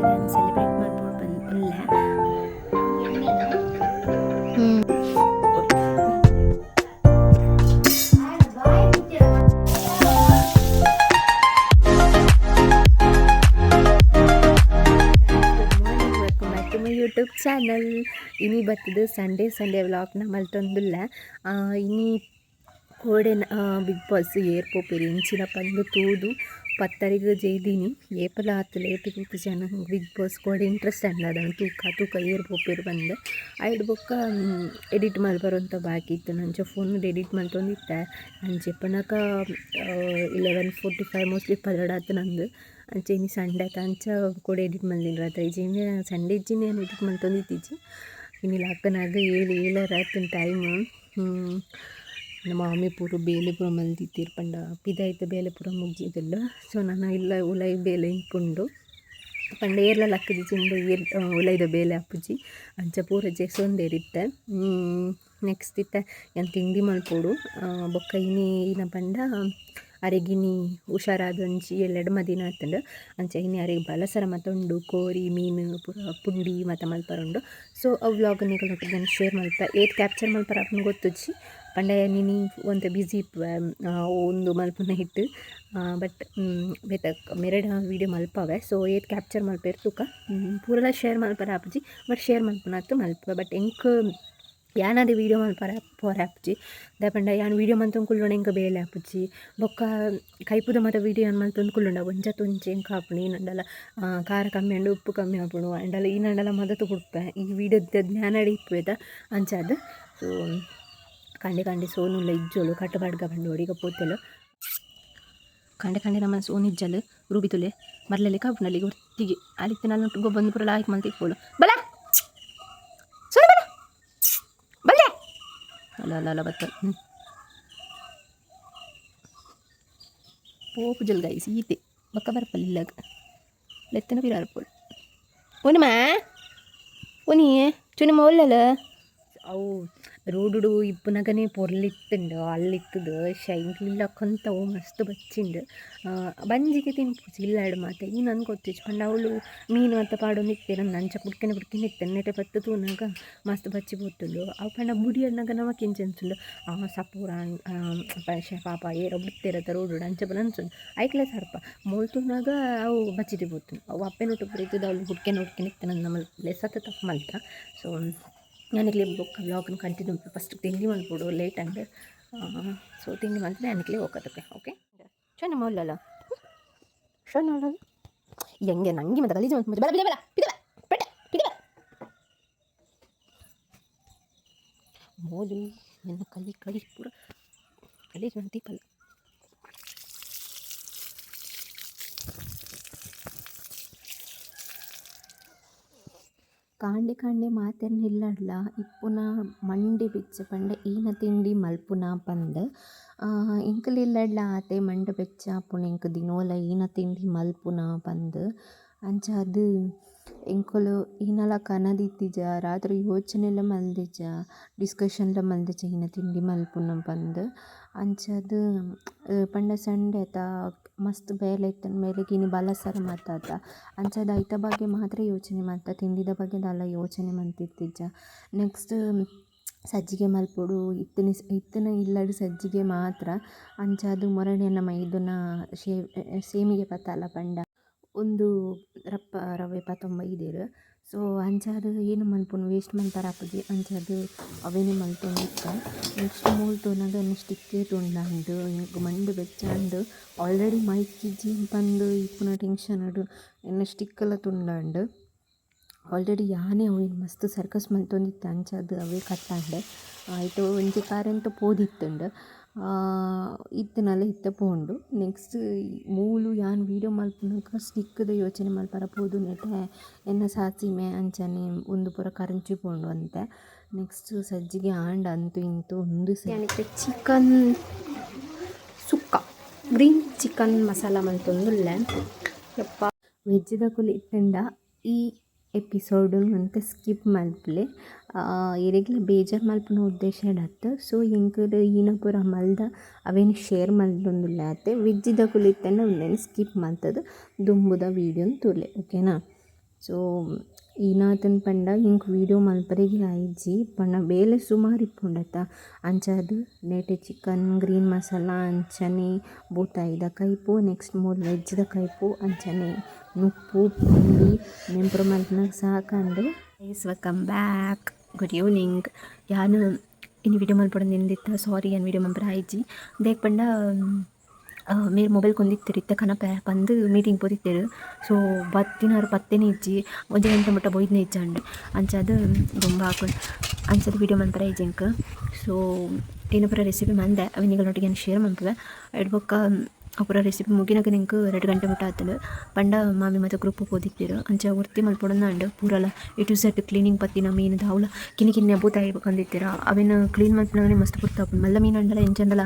ಆನಿವರ್ಸರಿನ್ celebrate ಮಲ್ಪೊಡು ಪಂದ್ ಉಲ್ಲೆ. Good morning, welcome back to my YouTube channel. ಇನಿ ಬತ್ತುದು ಸಂಡೇ, ಸಂಡೇ ವ್ಲಾಗ್ನ ಮಲ್ತೊಂದುಲ್ಲೆ. ಇನಿ ಕೋಡೆ ಬಿಗ್ ಬಾಸ್ ಏರ್ ಪೋಪೆರ್ ಇಂಚಿನ ಪಂದ್ ತೂದು ಪತ್ತರಿಗ್ ಜೈದಿನಿ. ಏಪಲ ಆತ್ ಲೇಟ್ ತೂಪುಜಿ. ಬಿಗ್ ಬಾಸ್ ಕೋಡೆ ಇಂಟ್ರೆಸ್ಟ್ ಆಂಡ್ ದಾದ ತೂಕ ತೂಕ ಏರ್ ಪೋಪೆರ್ ಪಂದ್. ಐಡ್ ಬೊಕ್ಕ ಎಡಿಟ್ ಮಲ್ಪರೆ ಬಾಕಿ ಇತ್ತ್ಂಡ್. ಅಂಚ ಫೋನ್ ಎಡಿಟ್ ಮಲ್ತೊಂದಿತ್ತೆ. ಅಂಚ ಇಪ್ಪುನಗ 11:45, ಮೋಸ್ಟ್ಲಿ 12 ಆತ್ಂಡ್. ಅಂಚ ಇನಿ ಸಂಡೆ ಅತ, ಅಂಚ ಕೋಡೆ ಎಡಿಟ್ ಮಲ್ದಿನಿ. ರಾತ್ರೆ ಇಜ್ಜಿಂಡ ಸಂಡೆ ಇಜ್ಜಿಂಡ ಯಾನ್ ಎಡಿಟ್ ಮಲ್ತೊಂದಿತ್ತಿಜಿ. ಇನಿ ಲಕ್ಕುನಗ ಏಳು ಏಳರ ಆತ್ಂಡ್ ಟೈಮ್. ನಮ್ಮ ಮಾಮಿ ಪೂರ ಬೇಲೆ ಪೂರ ಮಲ್ದಿತ್ತೆರ್ ಪಂಡ ಪಿದಾಯ್ತ ಬೇಲೆ ಪೂರ ಮುಗಿದುಂಡು. ಸೊ ನನ ಇಲ್ಲ ಉಲಾಯಿ ಬೇಲೆ ಇಪ್ಪುಂಡು ಪಂಡ ಏರ್ಲ ಲಕ್ಕುದಿಜಿಂಡ ಏರ್ ಉಲಾಯಿದ ಬೇಲೆ ಆಪುಜಿ. ಅಂಚ ಪೂರ ಜೆಸೊಂದೆರ್ ಇತ್ತೆ. ನೆಕ್ಸ್ಟ್ ಇತ್ತೆ ಯಾನ್ ತಿಂಡಿ ಮಲ್ಪೊಡು. ಬೊಕ್ಕ ಇನಿ ಈನ ಪಂಡ ಅರೆಗ್ ಇನಿ ಹುಷಾರಾದ್ ಒಂಜಿ ಎಲ್ಯೆಡ್ಮ ದಿನ ಆತ್ಂಡ್. ಅಂಚ ಇನಿ ಅರೆಗ್ ಬಲಸರ ಮಾತ ಉಂಡು, ಕೋರಿ ಮೀನು ಪೂರ ಪುಂಡಿ ಮಾತ ಮಲ್ಪರೆ ಉಂಡು. ಸೊ ಅವು ವ್ಲಾಗ್ ನಿಕಲ್ನೊಟ್ಟಿಗೆ ಯಾನ್ ಶೇರ್ ಮಲ್ಪೆ. ಏತ್ ಕ್ಯಾಪ್ಚರ್ ಮಲ್ಪರೆ ಆಪುಂಡು ಗೊತ್ತುಜ್ಜಿ. ಪಂಡ ಯಾನ್ ಇನಿ ಒಂತೆ ಬ್ಯುಸಿ ಇಪ್ಪುವೆ ಉಂದು ಮಲ್ಪುನ ಇಟ್ಟು. ಬಟ್ ಬೇತೆ ಮೆರೆಡ ವೀಡಿಯೋ ಮಲ್ಪವೆ. ಸೊ ಏತ್ ಕ್ಯಾಪ್ಚರ್ ಮಲ್ಪೆರ್ ತೂಕ. ಪೂರಲ ಶೇರ್ ಮಲ್ಪರೆ ಆಪುಜಿ, ಬಟ್ ಶೇರ್ ಮಲ್ಪುನಾತ್ ಮಲ್ಪುವೆ. ಬಟ್ ಎಂಕ್ ಯಾನಾದೆ ವೀಡಿಯೋ ಮಲ್ಪರೆ ಪೋರೆ ಆಪುಜಿ. ದಾಯೆ ಪಂಡ ಯಾನ್ ವೀಡಿಯೋ ಮಂತೊಂದು ಕುಲ್ಲುಂಡ ಎಂಕ್ ಬೇಲೆ ಆಪುಜಿ. ಬೊಕ್ಕ ಕೈಪುದ ಮಾತ ವೀಡಿಯೋ ಯಾನ್ ಮಲ್ತೊಂದು ಕುಲ್ಲುಂಡ ಒಂಜತ್ ಒಂಜಿ ಎಂಕ್ ಆಪುಂಡು. ಈನಂಡಲ ಖಾರ ಕಮ್ಮಿ ಆಂಡ್, ಉಪ್ಪು ಕಮ್ಮಿ ಆಪುಂಡು ಆಂಡಲ ಈನಂಡಲ ಮದತ್ ಬುಡ್ಪೆ. ಈ ವೀಡಿಯೋದ ಜ್ಞಾನಡ್ ಇಪ್ಪುವೆತ ಅಂಚಾದ್. ಸೊ ಕಾಂಡೆ ಕಾಂಡೆ ಸೋನುಲ್ಲ ಇಜ್ಜೋಲು, ಕಟ್ಟ ಪಾಡ್ಗ ಪಂಡ ಒಡಿಗ ಪೋತೊಲು. ಕಾಂಡೆ ಕಾಂಡೆ ನಮ್ಮ ಸೋನು ಇಜ್ಜಲ್. ರೂಬಿ ತುಲೆ ಮರ್ಲಲ್ಲಿ ಕಾಪುನಲ್ಲಿ ಒತ್ತಿಗೆ ಆಲಿತ್ತೆ ನಾನು ಗೊಬ್ಬಂದು ಪೂರ ಲಾಯ್ಕ್ ಮಲ್ತ್ ಇಪ್ಪೋಳು. ಬಲ ಸೋನು, ಬಲ ಬಲ್ಲೆ. ಅಲ್ಲ ಅಲ್ಲ ಅಲ್ಲ, ಬತ್ತ ಪೋಪುಜಲ್ ಗೈಸ್ ಈತೆ. ಬೊಕ್ಕ ಬರ್ಪಲ್ ಇಲ್ಲಾಗ ಲೆತ್ತನ ಪಿರ ಬರ್ಪೋಳು. ಓನಿಮಾ ಓನಿ ಚುನಿಮ ಒಲ್ಲಲ್ಲ. ಅವು ರೋಡುಡು ಇಪ್ಪುನಗನೇ ಪೊರ್ಲಿತ್ತುಂಡು. ಅಲ್ಲಿತ್ತುದು ಶೈನ್ಲಿಲ್ಲ ಅವು ಮಸ್ತ್ ಬಚ್ಚಿಂಡು. ಬಂಜಿಗೆ ತಿನ್ಪುಜಿ ಇಲ್ಲಾಡ್ ಮಾತ. ಈ ನನ್ಗೆ ಗೊತ್ತಿಜ್ಜಿ. ಪಂಡ ಅವಳು ಮೀನು ಮಾತ ಪಾಡೊಂದು ಇತ್ತೆರ್ ಅಂಚ ಪುಡ್ಕೆನೆ ಪುಡ್ಕೆನೆ ಇತ್ತೆ. ನೆಟೆ ಪತ್ತ್ ತೂನಗ ಮಸ್ತ್ ಬಚ್ಚಿ ಪೋತುಂಡು ಅವು. ಪಂಡ ಬುಡಿಯನ್ನಗ ನಮಕ್ ಎಂಚ ಅನ್ಸುಂಡು, ಆ ಸಪೂರ ಪಾಪ ಏರೋ ಬುಡ್ತೆರತ ರೋಡುಡು ಅಂಚ ಪೂರ ಅನ್ಸುಂಡು. ಐಕ್ಲೆ ಸರ್ಪ ಮೋಲ್ ತೂನಗ ಅವು ಬಚ್ಚಿದ್ ಪೋತುಂಡು. ಅವು ಅಪ್ಪೆನೊಟ್ಟು ಪೂರ ಇತ್ತುದು ಅವಳು ಪುಡ್ಕೆನೆ ಹುಡ್ಕೆನೆ ಇತ್ತೆ. ನನ್ನ ಲೆಸತ ತಪ್ಪು ಮಲ್ತ. ಸೊ ಯಾನ್ ನಿಕ್ಲೆ ಬೊಕ್ಕ ವ್ಲಾಗ್ನ್ ಕಂಟಿನ್ಯೂ. ಫಸ್ಟ್ ತಿಂಡಿ ಮಲ್ಪೊಡು, ಲೇಟ್ ಆಂಡ್. ಸೊ ತಿಂಡಿ ಮಲ್ತ್ದ್ ಯಾನ್ ನಿಕ್ಲೆ ಓಕತಕ್ಕೆ. ಓಕೆ. ಚೆನ್ನ ಮಲ್ಲಲ್ಲ ಶೋಣ ಎಂಗೆ ನಂಗೆ ಮತ್ತೆ ಗಲೀಜು ಮಲ್ಪುಜಿ. ಬಲ ಬಿದ ಬಲ ಬಿದ ಪೆಟ್ಟ ಬಿದ ಮೋಲು ಎನ್ನ ಕೈ ಕೈ ಪೂರ ಗಲೀಜು ಮಂತಿಪ್ಪಲ್ಲ. ಕಾಂಡೆ ಕಾಂಡೆ ಮಾತೆರ್ನ ಇಲ್ಲಡ್ಲ ಇಪ್ಪುನ ಮಂಡೆ ಬೆಚ್ಚ ಪಂಡ ಈನ ತಿಂಡಿ ಮಲ್ಪುನ ಪಂದ್. ಎಂಕುಲು ಇಲ್ಲಡ್ಲ ಆತೆ ಮಂಡೆ ಬೆಚ್ಚ ಆಪುಂಡು ಎಂಕ್ ದಿನೋಲ ಈನ ತಿಂಡಿ ಮಲ್ಪುನ ಪಂದ್. ಅಂಚಾದ್ ಎಂಕುಲು ಈನಲ ಕನದಿತ್ತಿಜ, ರಾತ್ರೆ ಯೋಚನೆಲ ಮಲ್ದಿಜ, ಡಿಸ್ಕಷನ್ಲ ಮಲ್ದಿಜ ಈನ ತಿಂಡಿ ಮಲ್ಪುನ ಪಂದ್. ಅಂಚಾದ್ ಪಂಡ ಸಂಡೆ ಅತ, ಮಸ್ತ್ ಬೇಲೆ ಇತ್ತ್ಂಡ್ ಮೇರೆಗ್. ಇನಿ ಬಲಸರ ಮಾತ ಅತ, ಅಂಚಾದ್ ಐತ ಬಗ್ಗೆ ಮಾತ್ರ ಯೋಚನೆ ಮಲ್ತ, ತಿಂಡಿದ ಬಗ್ಗೆ ದಾಲ ಯೋಚನೆ ಮಂತಿತ್ತಿಜ. ನೆಕ್ಸ್ಟ್ ಸಜ್ಜಿಗೆ ಮಲ್ಪೊಡು. ಇತ್ತಿನ ಇತ್ತಿನ ಇಲ್ಲಡ್ ಸಜ್ಜಿಗೆ ಮಾತ್ರ. ಅಂಚಾದ್ ಮೊರಣಿ ಎನ್ನ ಮೈದುನ ಸೇಮಿಗೆ ಪತ್ತಾಲ ಪಂಡ ಉಂದು ರಪ್ಪ ರವೆ ಪತೊಂದು ಬೈದೆರ್. ಸೊ ಅಂಚಾದ್ ಏನು ಮಲ್ಪುನು, ವೇಸ್ಟ್ ಮಲ್ಪರೆ ಆಪುಜಿ. ಅಂಚಾದ್ ಅವೆನೆ ಮಲ್ತೊಂದಿತ್ತ. ನೆಕ್ಸ್ಟ್ ಮೂಲು ತೂನಗ ಎನ್ನ ಸ್ಟಿಕ್ಕೇ ತುಂಡಾಂಡ್. ಎಂಕ್ ಮಂಡೆ ಬೆಚ್ಚ ಆಂಡ್. ಆಲ್ರೆಡಿ ಮೈಕ್ ಇಜ್ಜಿ ಪಂದ್ ಇಪ್ಪುನ ಟೆನ್ಷನ್ ಡ್ ಎನ್ನ ಸ್ಟಿಕ್ಕ್ಲ ತುಂಡಾಂಡ್. ಆಲ್ರೆಡಿ ಯಾನೇ ಅವೆನ್ ಮಸ್ತ್ ಸರ್ಕಸ್ ಮಲ್ತೊಂದಿತ್ತೆ. ಅಂಚಾದ್ ಅವೇ ಕಟ್ಟಾಂಡ್. ಐತ ಒಂಜಿ ಕರೆಂಟ್ ಪೋದಿತ್ತುಂಡು, ಇತ್ತಿನಲ ಇತ್ತೆ ಪೋಂಡು. ನೆಕ್ಸ್ಟ್ ಮೂಲು ಯಾನ್ ವೀಡಿಯೋ ಮಲ್ಪುನಗ ಸ್ಟಿಕ್ದ ಯೋಚನೆ ಮಲ್ಪರ ಪೋದು ನೆಟೆ ಎನ್ನ ಸಾಸಿಮೆ ಅಂಚನೆ ಉಂದು ಪೂರ ಕರಂಚಿ ಪೋಂಡು ಒಂತೆ. ನೆಕ್ಸ್ಟ್ ಸಜ್ಜಿಗೆ ಆಂಡ್ ಅಂತು ಇಂತು ಉಂದು. Chicken sukka, green chicken masala ಮಲ್ತೊಂದುಲ್ಲೆ ಯಪ್ಪ. ವೆಜ್ಜಿದಕುಲು ಇತ್ತುಂಡ ಈ ಎಪಿಸೋಡ್ ಒಂತೆ ಸ್ಕಿಪ್ ಮಲ್ಪುಲೆ. ಇರೆಗ್ಲ ಬೇಜಾರು ಮಲ್ಪುನ ಉದ್ದೇಶ ಅತ್ತ್. ಸೊ ಎಂಕುಲು ಈನ ಪೂರ ಮಲ್ದ ಅವೆನ್ ಶೇರ್ ಮಲ್ತೊಂದುಲ್ಲೆ ಆತೆ. ವೆಜ್ಜಿದಕುಲು ಇತ್ತುಂಡ ಉಂದೆನ್ ಸ್ಕಿಪ್ ಮಲ್ತುದು ದುಂಬುದ ವೀಡಿಯೋನ್ ತೂಲೆ, ಓಕೆನಾ? ಸೊ ಈನಾತನ್ ಪಂಡ ಎಂಕ್ ವೀಡಿಯೋ ಮಲ್ಪರೆಗೆ ಆಯಿಜಿ ಪಂಡ ಬೇಲೆ ಸುಮಾರು ಇಪ್ಪುಂಡತ ಅಂಚಾದ್ ನೇಟೆ ಚಿಕನ್ ಗ್ರೀನ್ ಮಸಾಲ ಅಂಚನೆ ಬೂತಾಯಿದ ಕೈಪು ನೆಕ್ಸ್ಟ್ ಮೂಲು ವೆಜ್ದ ಕೈಪು ಅಂಚನೆ ನುಪ್ಪು ಪುಂಡಿ ನೆಂಪುರ ಮಲ್ಪುನಗ ಸಾಕಂಡ್. Guys welcome back, good evening. ಯಾನ್ ಇನಿ ವೀಡಿಯೋ ಮಲ್ಪೊಡಂದು ಸಾರಿ ಯಾನ್ ವೀಡಿಯೋ ಮಲ್ಪರೆ ಆಯಿಜಿ ದಾಯೆಗ್ ಪಂಡ ಮೇರ್ ಮೊಬೈಲ್ ಕೊಂದಿತ್ತೆರ್ ಇತ್ತೆ ಕನಪೆ ಪಂದ್ ಮೀಟಿಂಗ್ ಪೋದಿತ್ತೆರ್. ಸೊ ಬತ್ತಿನಾರ್ ಪತ್ತೆನೆ ಇಜ್ಜಿ ಒಂಜಿ ಗಂಟೆ ಮುಟ್ಟ ಪೋಯಿದ್ನೆ ಇಜ್ಜಾಂಡ್ ಅಂಚಾದ್ ದುಂಬು ಆಪುಂಡು ಅಂಚಾದ್ ವೀಡಿಯೋ ಮನ್ಪರೆ ಆಯಿಜಿ ಎಂಕ್. ಸೊ ಏನ ಪೂರ ರೆಸಿಪಿ ಮಂದೆ ಅವೆನ್ ನಿಗಲ್ನೊಟ್ಟಿಗೆ ಯಾನ್ ಶೇರ್ ಮನ್ಪುವೆ. ಐಡ್ ಬೊಕ್ಕ ಅವು ಪೂರ ರೆಸಿಪಿ ಮುಗಿನಗ ಎಂಕ್ 2 ಗಂಟೆ ಮುಟ್ಟ ಆತುಂಡು. ಪಂಡ ಮಾಮಿ ಮಾತ ಗ್ರೂಪ್ ಪೋದಿತ್ತೆರ್ ಅಂಚ ಒರ್ತಿ ಮಲ್ಪೊಡಂದಾಂಡ್ ಪೂರಲ ಎ ಟು ಝೆಡ್ ಕ್ಲೀನಿಂಗ್ ಪತ್ತಿನ ಮೀನ್ ದಾವ್ಲ ಕಿನ್ನಿ ಕಿನ್ನಿ ಬೂತಾಯಿ ಕಂದಿತ್ತೆರ್ ಅವೆನ್ ಕ್ಲೀನ್ ಮಲ್ಪುನಗನೆ ಮಸ್ತ್ ಪೊರ್ತು ಆಪುಂಡು. ಮಲ್ಲ ಮೀನ್ ಆಂಡಲ ಎಂಚ ಆಂಡಲ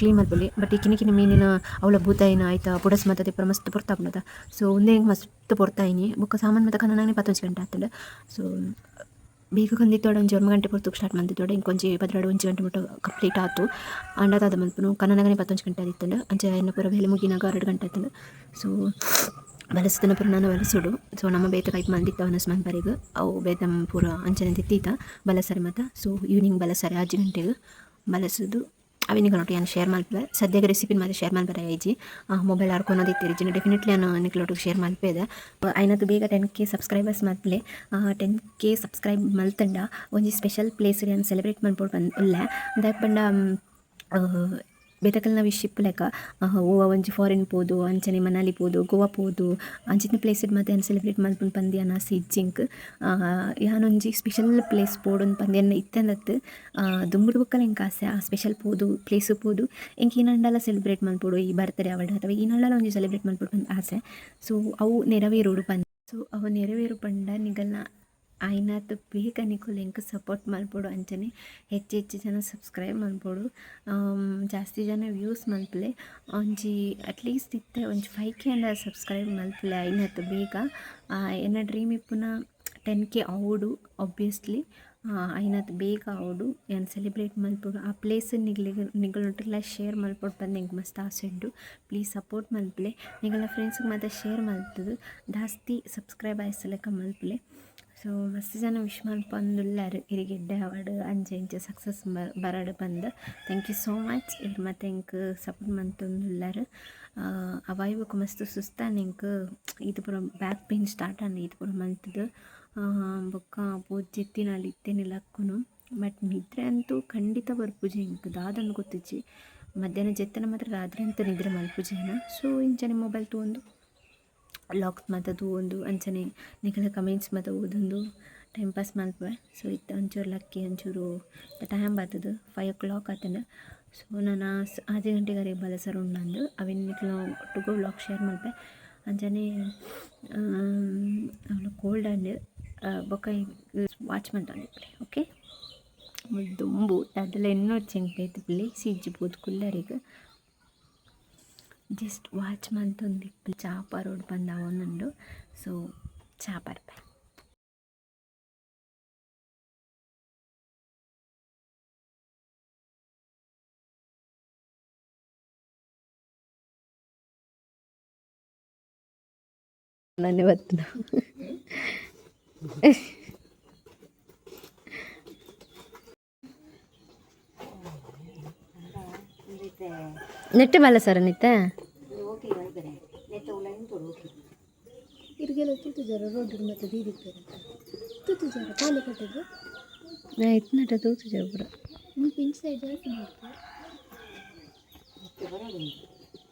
ಕ್ಲೀನ್ ಮಲ್ಪೊಲಿ ಬಟ್ ಈ ಕಿನ್ನಿ ಕಿನ್ನಿ ಮೀನಿನ ಅವ್ಲ ಬೂತಾಯಿನ ಐತ ಪುಡಸ್ ಮಾತ ದೆಪ್ಪರೆ ಮಸ್ತ್ ಪೊರ್ತು ಆಪುಂಡತ. ಸೊ ಉಂದೇ ಎಂಕ್ ಮಸ್ತ್ ಪೊರ್ತಾಯಿನಿ ಬೊಕ್ಕ ಸಾಮಾನು ಮಾತ ಕನನಗನೆ 11 ಗಂಟೆ ಆತುಂಡು. ಸೊ ಬೇಗ ಕಂದಿತ್ತೋಡ ಒಂಜಿ 9 ಗಂಟೆ ಪೊರ್ತುಗು ಸ್ಟಾರ್ಟ್ ಮಲ್ತಿತ್ತೋಡ ಇಂಕೊಂಜಿ 12 1 ಗಂಟೆ ಮುಟ್ಟ ಕಂಪ್ಲೀಟ್ ಆತು. ಆಂಡ ದಾದ ಮಲ್ಪುನು ಕನನಗನೆ 11 ಗಂಟೆ ಆದಿತ್ತುಂಡು. ಅಂಚ ಎನ್ನ ಪೂರ ಬೇಲೆ ಮುಗಿನಾಗ 2 ಗಂಟೆ ಆತುಂಡು. ಸೊ ಬಲಸುದನ ಪೂರ ನನ ಬಲಸುಡು. ಸೊ ನಮ್ಮ ಬೇತೆ ಕೈಪ್ ಮಂದಿತ್ತ ವನಸ್ ಮನ್ಪರೆಗ್ ಅವು ಬೇತೆ ಪೂರ ಅಂಚನೆ ತಿತ್ತೀತ ಬಲಸರೆ ಮಾತ. ಸೊ ಈವ್ನಿಂಗ್ ಬಲಸರೆ 6 ಗಂಟೆಗ್ ಬಲಸುದು ಅವೆನ್ ನಿಕಲ್ನೊಟ್ಟಿಗೆ ಯಾನ್ ಶೇರ್ ಮಲ್ಪುವೆ. ಸದ್ಯಗ್ ರೆಸಿಪಿ ಮಾತ ಶೇರ್ ಮಲ್ಪರೆ ಆಯಿಜಿ ಮೊಬೈಲ್ ಆರ್ಕೊನೊಂದಿತ್ತೆರ್ ಇಜ್ಜಿಂಡ ಡೆಫಿನೆಟ್ಲಿ ಯಾನ್ ನಿಕಲ್ನೊಟ್ಟಿಗೆ ಶೇರ್ ಮಲ್ಪೆದೆ. ಆಯಿನಾತ್ ಬೇಗ 10K subscribers ಮಲ್ಪುಲೆ. 10K subscribe ಮಲ್ತಂಡ ಒಂಜಿ ಸ್ಪೆಷಲ್ ಪ್ಲೇಸ್ ಯಾನ್ ಸೆಲೆಬ್ರೇಟ್ ಮನ್ಪೊಡು ಪಂದ್ ಉಲ್ಲೆ. ದಾಯೆ ಪಂಡ ಬೇತೆಕಲ್ನ ವಿಶ್ ಇಪ್ಪುಲೆಕ ಒವ್ವಾ ಒಂಜಿ ಫಾರಿನ್ ಪೋದು ಅಂಚನೆ ಮನಾಲಿ ಪೋದು ಗೋವಾ ಪೋದು ಅಂಚಿನ ಪ್ಲೇಸ್ ಮಾತ ಯಾನ್ ಸೆಲೆಬ್ರೇಟ್ ಮನ್ಪುನು ಪಂದ್ ಯಾನ್ ಆಸೆ ಇಜ್ಜಿ ಎಂಕ್. ಯಾನೊಂಜಿ ಸ್ಪೆಷಲ್ ಪ್ಲೇಸ್ ಪೋಡೊಂದು ಪಂದ್ ಎನ್ನ ಇತ್ತೆಂದತ್ತ್ ದುಂಬುಡು ಬೊಕ್ಕಲ ಎಂಕ್ ಆಸೆ ಆ ಸ್ಪೆಷಲ್ ಪೋದು ಪ್ಲೇಸ್ ಪೋದು ಎಂಕ್ ಈನಾಂಡಲ ಸೆಲೆಬ್ರೇಟ್ ಮನ್ಪೊಡು ಈ ಬರ್ತ್ಡೇ ಆವಡ್ ಅಥವಾ ಈನಾಂಡಲ ಒಂಜಿ ಸೆಲೆಬ್ರೇಟ್ ಮನ್ಪೊಡು ಪಂದ್ ಆಸೆ. ಸೊ ಅವು ನೆರವೇರೊಡು ಪಂದ್. ಸೊ ಅವು ನೆರವೇರು ಪಂಡ ನಿಗಲ್ನ ಆಯಿನಾತ್ ಬೇಗ ನಿಕುಲು ಎಂಕ್ ಸಪೋರ್ಟ್ ಮಲ್ಪೊಡು ಅಂಚನೆ ಹೆಚ್ಚು ಹೆಚ್ಚು ಜನ ಸಬ್ಸ್ಕ್ರೈಬ್ ಮಲ್ಪೊಡು ಜಾಸ್ತಿ ಜನ ವ್ಯೂಸ್ ಮಲ್ಪುಲೆ ಒಂಜಿ ಅಟ್ಲೀಸ್ಟ್ ಇತ್ತೆ ಒಂಜಿ 5K ಆಂಡ ಸಬ್ಸ್ಕ್ರೈಬ್ ಮಲ್ಪುಲೆ ಆಯಿನಾತ್ ಬೇಗ. ಎನ್ನ ಡ್ರೀಮ್ ಇಪ್ಪುನ 10K ಆವೊಡು ಒಬ್ವಿಯಸ್ಲಿ ಆಯಿನಾತ್ ಬೇಗ ಆವೊಡು ಯಾನ್ ಸೆಲೆಬ್ರೇಟ್ ಮಲ್ಪೊಡು ಆ ಪ್ಲೇಸ್ ನಿಗಲೆಗ್ ನಿಗಲ್ನೊಟ್ಟುಗುಲ ಶೇರ್ ಮಲ್ಪೊಡು ಪಂದ್ ಎಂಕ್ ಮಸ್ತ್ ಆಸೆ ಉಂಡು. ಪ್ಲೀಸ್ ಸಪೋರ್ಟ್ ಮಲ್ಪುಲೆ ನಿಗಲ್ನ ಫ್ರೆಂಡ್ಸ್ಗ್ ಮಾತ ಶೇರ್ ಮಲ್ತುದು ಜಾಸ್ತಿ ಸಬ್ಸ್ಕ್ರೈಬ್ ಆಯಿಸಲೆಕ ಮಲ್ಪುಲೆ. ಸೊ ಮಸ್ತ್ ಜನ ವಿಶ್ ಮನ್ಪೊಂದುಲ್ಲೆರ್ ಇರೆಗ್ ಎಡ್ಡೆ ಆವಡ್ ಅಂಚ ಇಂಚ ಸಕ್ಸಸ್ ಬರಡ್ ಪಂದ್. Thank you so much ಇರ್ ಮಾತ ಎಂಕ್ ಸಪೋರ್ಟ್ ಮಂತೊಂದುಲ್ಲೆರ್. ಅವಾಯ್ ಬೊಕ ಮಸ್ತ್ ಸುಸ್ತಾಂಡ್ ಎಂಕ್ ಈತ್ ಪೂರ ಬ್ಯಾಕ್ ಪೇನ್ ಸ್ಟಾರ್ಟ್ ಆಂಡ್ ಈತ್ ಪೂರ ಮಲ್ತುದು. ಬೊಕ್ಕ ಪೋದು ಜೆತ್ತಿನಾಲ್ ಇತ್ತೆನೆ ಲಕ್ಕುನು ಬಟ್ ನಿದ್ರೆ ಅಂತೂ ಖಂಡಿತ ಬರ್ಪುಜಿ ಎಂಕ್ ದಾದಂದ್ ಗೊತ್ತಿಜ್ಜಿ. ಮಧ್ಯಾಹ್ನ ಜೆತ್ತುಂಡ ಮಾತ್ರ ರಾತ್ರಿ ಅಂತೂ ನಿದ್ರೆ ಮಲ್ಪುಜಿ ಯಾನ್. ಸೊ ಇಂಚನೆ ಮೊಬೈಲ್ ತೂವೊಂದು ವ್ಲಾಗ್ಸ್ ಮಾತ ತೂವೊಂದು ಅಂಚನೆ ನಿಕಲ್ನ ಕಮೆಂಟ್ಸ್ ಮಾತ ಓದೊಂದು ಟೈಮ್ ಪಾಸ್ ಮಲ್ಪುವೆ. ಸೊ ಇತ್ತೆ ಒಂಚೂರು ಲಕ್ಕಿ ಒಂಚೂರು ಟೈಮ್ ಬತ್ತುದು 5 o'clock ಆತುಂಡು. ಸೊ ನನ 6 ಗಂಟೆಗ್ ಅರೆಗ್ ಬಲಸರೆ ಉಂಡಂದು ಅವೆನ್ ನಿಕಲ್ನ ಒಟ್ಟುಗು ವ್ಲಾಗ್ ಶೇರ್ ಮಲ್ಪೆ. ಅಂಚನೆ ಅವ್ಲು ಕೋಲ್ಡ್ ಆಂಡ್ ಬೊಕ ವಾಚ್ ಮಂತೊಂದಿಪ್ಪುಲೆ ಓಕೆ. ದುಂಬು ದಾದಲ ಎನ್ನೊಡ್ಚಿ ಎಂಕ್ ಬೇತೆ ಪ್ಲೇಸ್ ಇಜ್ಜಿ ಪೋದು ಕುಲ್ಲರೆಗ್ ಜಸ್ಟ್ ವಾಚ್ ಮಂತೊಂದಿಪ್ಪುಲೆ ಚಾ ಪರೊಡು ಪಂದ್ ಆವೊಂದುಂಡು. ಸೊ ಚಾ ಪರ್ಪೆ. ನನ್ನೆ ಬತ್ತುನ ನೆಟ್ಟೆ ಬಲ್ಲ ಸರ್ ನಿತ್ತೆ ಇರಿಗೆಲ್ಲ ತೂತುಜಾರ ರೋಡ್ ಮತ್ತೆ ದೀದಿಪ್ಪೆರ್ ತೂತುಜಾರ ಪಾಲೆ ಕಟ್ಟೆಗ್ ನಾ ಇತ್ತ್ನಟ ತೂತುಜಾರ ಪೂರ. ಮುಲ್ಪ ಇಂಚ ಸೈಡ್ ಜಾಸ್ತಿ ಮಾಡ್ತಾರೆ.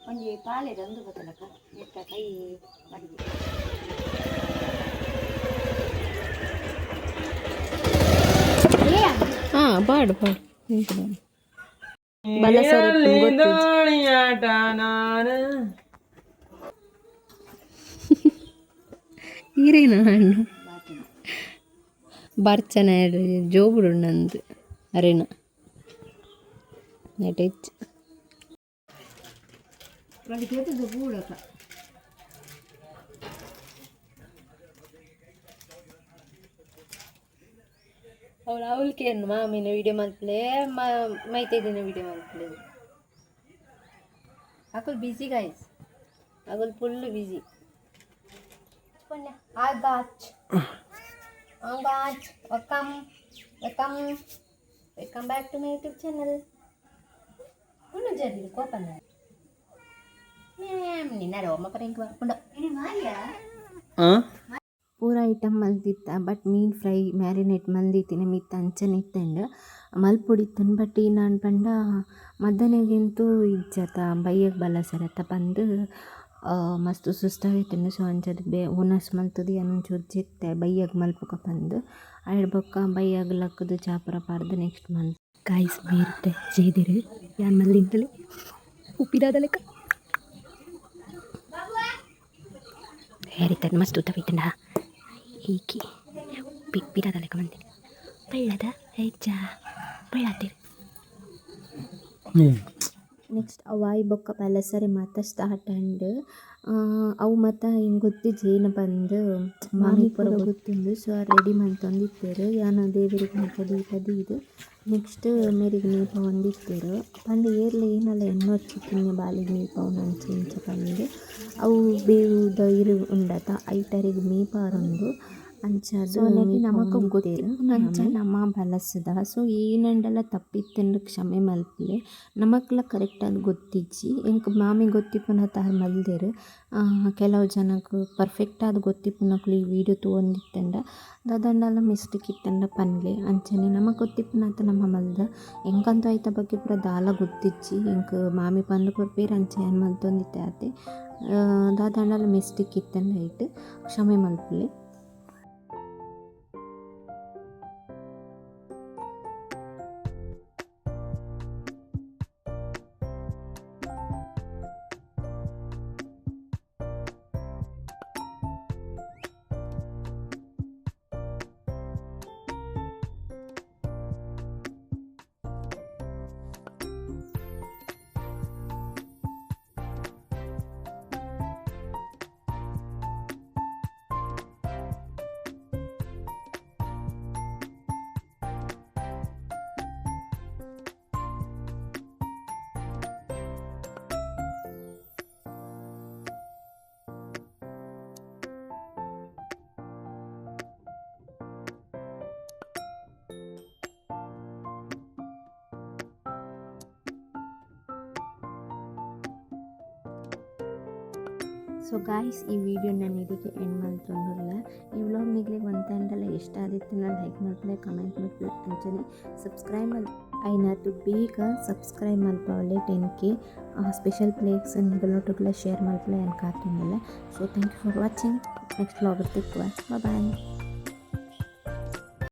ಒಂಜಿ ಪಾಲೆದ ಉಂದು ಬತ್ತಲಕ್ಕ ನೆತ್ತ ಕೈ ಮಡಿಗೆ. ಹಾಂ ಪಾಡು ಪಾಡು ನಿಂತು ಪಾಡು. ಬಲಸರ ಈರೇನ ಹಣ್ಣು ಬರ್ಚನ ಜೋಬುಡು ನಂದು ಅರೇನ ನೆಟೆಚ್ ಅವಳು ಅವಳಿಗೆ ಮಾಮಿನ ವಿಡಿಯೋ ಮಲ್ಪಲೆ ಮೈತೈದಿನ ವಿಡಿಯೋ ಮಲ್ಪಲೆ. ಅಕುಲು ಬಿಸಿ ಗಾಯ್ಸ್, ಅಕುಲು full BC. ಪೊಣ್ಣೆ. Hi guys, guys, welcome, welcome, welcome back to my YouTube channel. ಕುಳ್ಳು ಜರಿ ಕೋಪನ ನಿನ್ನ ರೋಮ ಪರಂಗ್ ಬರ್ಕೊಂಡು. ಪೂರ ಐಟಮ್ ಮಲ್ದಿತ್ತ, ಬಟ್ ಮೀನು ಫ್ರೈ ಮ್ಯಾರಿನೇಟ್ ಮಲ್ದಿತ್ತಿನ ಮಿತ್ತ್ ಅಂಚನೆ ಇತ್ತಂಡ್ ಮಲ್ಪೊಡಿತ್ತಂಡ್. ಬಟ್ ಈ ನಾನ್ ಪಂಡ ಮದ್ದನೆಗಿಂತೂ ಇಜ್ಜತ ಬಯ್ಯಗ್ ಬಲಸರತ ಪಂದ್ ಮಸ್ತ್ ಸುಸ್ತಾದಿತ್ತುಂಡು. ಸೊ ಅಂಚಾದ್ ಉನಸ್ ಮಲ್ತುದು ಯಾನ್ ಒಂಚೂರು ಜೆತ್ತೆ ಬಯ್ಯಗ್ ಮಲ್ಪುಗ ಪಂದ್. ಐಡ್ ಬೊಕ್ಕ ಬಯ್ಯಗ್ ಲಕ್ಕುದು ಚಾ ಪೂರ ಪಾಡ್ದ್ ನೆಕ್ಸ್ಟ್ ಮಲ್ತೆ. ಗಾಯ್ಸ್, ಮೇರಿತ್ತೆ ಜೇದಿರು ಯಾನ್ ಮಲ್ದಿಂತಲೆ ಉಪ್ಪಿದಾದ ಲೆಕ್ಕ ಹೇರಿತ್ತ ಮಸ್ತ್ ಉತ್ತವಿತ್ತಂಡ ಈಕಿ ಪಿದಾದ ಲೆಕ್ಕ ಬಂದಿನಿ ಪಳ್ಳದ ಹೆಚ್ಚ ಪಳ್ಳಾತಿರು. ನೆಕ್ಸ್ಟ್ ಅವಾಯ್ ಬೊಕ್ಕ ಬಲಸರೆ ಮಾತ ಸ್ಟಾರ್ಟ್ ಆಂಡ್. ಅವು ಮಾತ ಎಂಕ್ ಗೊತ್ತಿಜ್ಜಿ ಏನ ಪಂದ್, ಮಾಮಿ ಪೂರ ಗೊತ್ತುಂಡು. ಸೊ ಆರ್ ರೆಡಿ ಮಲ್ತೊಂದಿತ್ತೆರ್. ಯಾನ್ ದೇವೆರೆಗ್ ಮಾತ ದೀಪ ದೀದ್ ನೆಕ್ಸ್ಟ್ ಮೇರೆಗ್ ಮೀಪಾವೊಂದಿತ್ತೆರ್. ಪಂಡ ಏರ್ಲ ಏನಾಲ ಎನ್ನೊರ್ಚಿ ಕಿನ್ಯ ಬಾಲೆಗ್ ಮೀಪಾವುನ ಅಂಚ ಇಂಚ ಪಂದ್. ಅವು ಬೇವುದ ಇರು ಉಂಡತ, ಐಟ್ ಅರೆಗ್ ಮೀಪಾರೊಂದು ಅಂಚಾದ್ ನಮಕ್ ಗೊತ್ತಿಪ್ಪುನಂಚ ನಮ ಬಲಸುದ. ಸೊ ಏನಾಂಡಲ ತಪ್ಪಿತ್ತುಂಡ ಕ್ಷಮೆ ಮಲ್ಪುಲೆ, ನಮಕ್ಲ ಕರೆಕ್ಟ್ ಆದ್ ಗೊತ್ತಿಜ್ಜಿ. ಎಂಕ್ ಮಾಮಿ ಗೊತ್ತಿಪ್ಪುನತ ಆರ್ ಮಲ್ದೆರ್. ಕೆಲವು ಜನಕ್ ಪರ್ಫೆಕ್ಟ್ ಆದ್ ಗೊತ್ತಿಪ್ಪುನಕುಲು ಈ ವೀಡಿಯೋ ತೂವೊಂದಿತ್ತುಂಡ ದಾದಾಂಡಲ ಮಿಸ್ಟೇಕ್ ಇತ್ತುಂಡ ಪನ್ಲೆ. ಅಂಚನೆ ನಮಕ್ ಗೊತ್ತಿಪ್ಪುನಾತ್ ನಮ ಮಲ್ದ. ಎಂಕಂತೂ ಐತ ಬಗ್ಗೆ ಪೂರ ದಾಲ ಗೊತ್ತಿಜ್ಜಿ. ಎಂಕ್ ಮಾಮಿ ಪಂದ್ ಕೊರ್ಪೆರ್, ಅಂಚ ಯಾನ್ ಮಲ್ತೊಂದಿತ್ತೆ ಆತೆ. ದಾದಾಂಡಲ ಮಿಸ್ಟೇಕ್ ಇತ್ತುಂಡ ಐಟ್ ಕ್ಷಮೆ ಮಲ್ಪುಲೆ. ಸೊ ಗಾಯ್ಸ್, ಈ ವಿಡಿಯೋ ನಾನು ಇದಕ್ಕೆ ಎಂಡ್ ಮಲ್ತೊಂದುಲ್ಲೆ. ಈ ವ್ಲಾಗ್ ನಿಗ್ಲಿಗ್ ಒಂತೆ ಇಷ್ಟ ಆದಿತ್ತುಂಡ ಲೈಕ್ ಮಲ್ಪುಲೆ, ಕಮೆಂಟ್ ಮಲ್ಪುಲೆ, ಅಂಚನೆ ಸಬ್ಸ್ಕ್ರೈಬ್ ಮಲ್ ಐನಾತ್ ಬೇಗ ಸಬ್ಸ್ಕ್ರೈಬ್ ಮಲ್ಪವಲೆ. 10K special plates ನಿಗಲ್ನೊಟ್ಟುಗುಲ ಶೇರ್ ಮಲ್ಪುಲೆ, ಯಾನ್ ಕಾತೊಂದುಲ್ಲೆ. So thank you for watching. Next vlog ತಿಕ್ಕುವ, ಬಾಯ್.